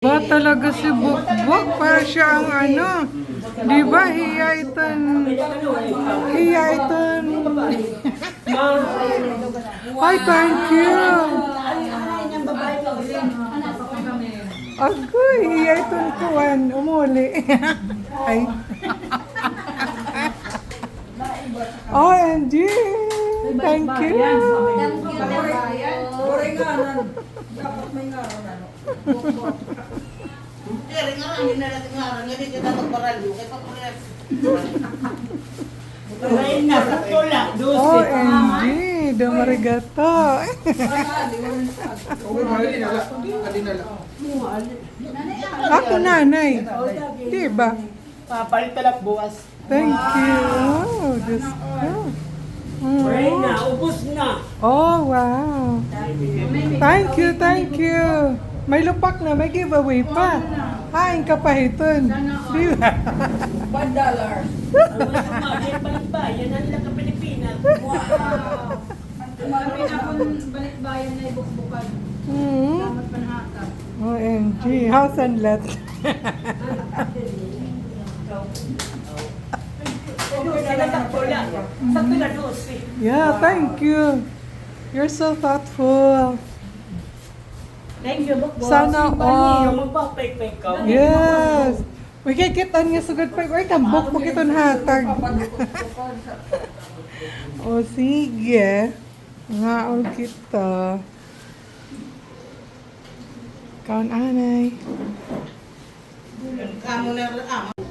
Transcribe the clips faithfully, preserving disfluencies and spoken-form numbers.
Ba talaga si Bukbok, para siya ang ano, di ba, hiya iton, hiya iton. Ay, thank you. Agoy, hiya iton kuan, umuli. Ay. O M G, thank you. Thank you, thank you. Kaya rin nga, hindi na natin nga, nga di kita magbaralyo, kay papares. Kaya na, sakto lang, dose. O M G, damarigato. Ako, nanay. Di ba? Papalit talak buwas. Thank you. Oh, Diyos ko. Mm. Pray na, ubos na. Oh, wow. Thank you, thank you. May lupak na, may giveaway pa. Hain ka pa hiton. Di ba? Five dollars. Ang gusto mo, yan pala ba? Yan ang ilang ka Pilipinas. Wow. Kami na akong balikbayan na ibukbukan. Mm. Salamat panhatag. O M G, house and lot. Sakto na dose. Yeah, thank you. You're so thoughtful. Thank you, Bukbok. Sana all. Magpapaypay ka. Yes. Uy, kay kit-an nga sugad pa. Uy, tambok po kiton hatag. O, sige. Ngaon kita. Kaon anay.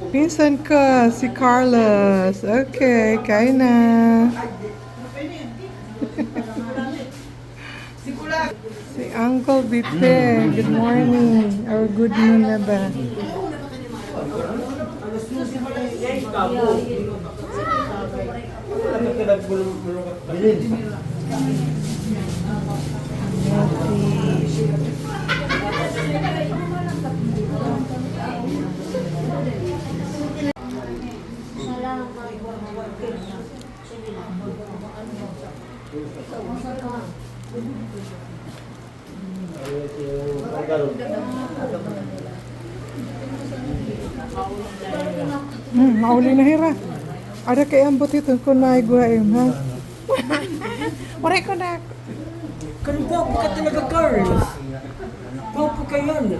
Pinsan ko, si Carlos. Okay, kain na. Si Uncle Bite, good morning. Or good noon na ba? Hmm, mauli na hira. Ada kay ambot ito kun may guwaim, ha? Waray ko na. Kan gwapo ka talaga, Carlos. Gwapo ka yan.